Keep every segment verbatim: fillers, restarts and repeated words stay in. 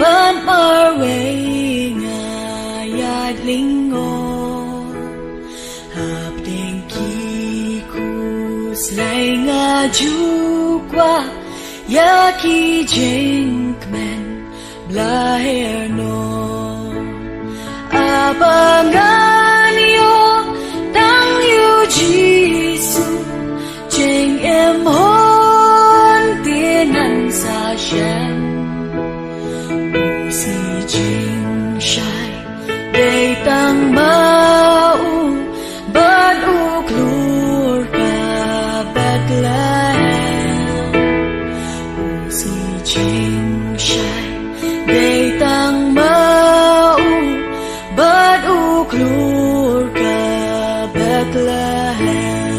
Bad marwei nga ïaid lyngngoh hapdeng ki khuslai, nga ju kwah ïa ki jingkmen blahir noh. Haba ngan ïoh tang ïa u Jisu, jingim hynrei ngan sa shem. U shi jingshai dei tang ma u, bad u khlur ka Bethlehem. U shi jingshai dei tang ma u, bad u khlur ka Bethlehem.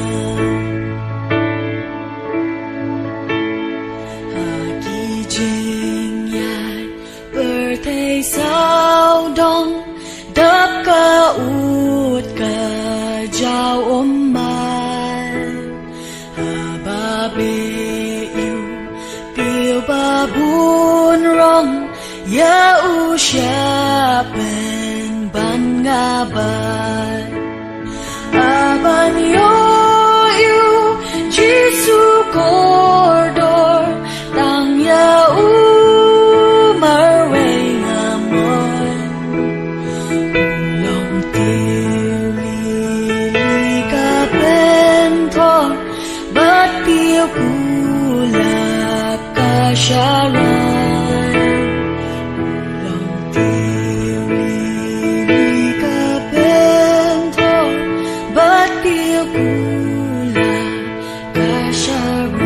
Ha ki jingïaid pyrthei sawdong, dap ka ut ka jaw ummat. Haba beh ïa u tiew ba bun rong, ïa u shah pynban nga bat. Haba ngan ïoh ïa u Jisu kordor, tang ïa u marwei nga mon. U long tiew lili ka pynthor, bad tiew kulap ka Sharon. U long tiew lili ka pynthor, bad tiew kulap ka Sharon.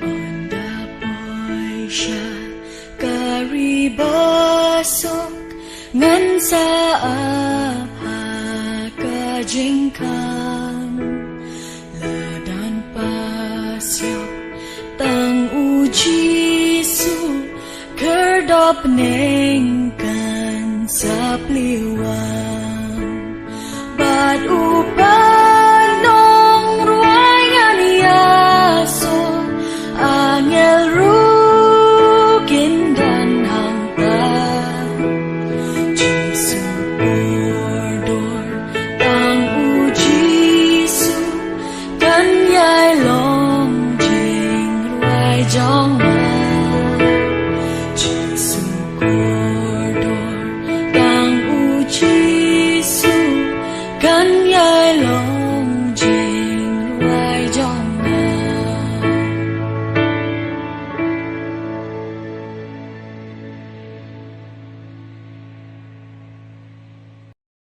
Ynda poi sha ka ri ba suk, ngan sa ap ha ka jingkhang. Lada ngan pasiap tang u Jisu, khyrdop neng kan sa plie wan. Bad u paid nongrwai ngan ïasoh, angel ruh kin don hangta. Jisu kordor, tang u Jisu kan ïai long jingrwai jong nga. Jisu kordor, tang u Jisu kan ïai long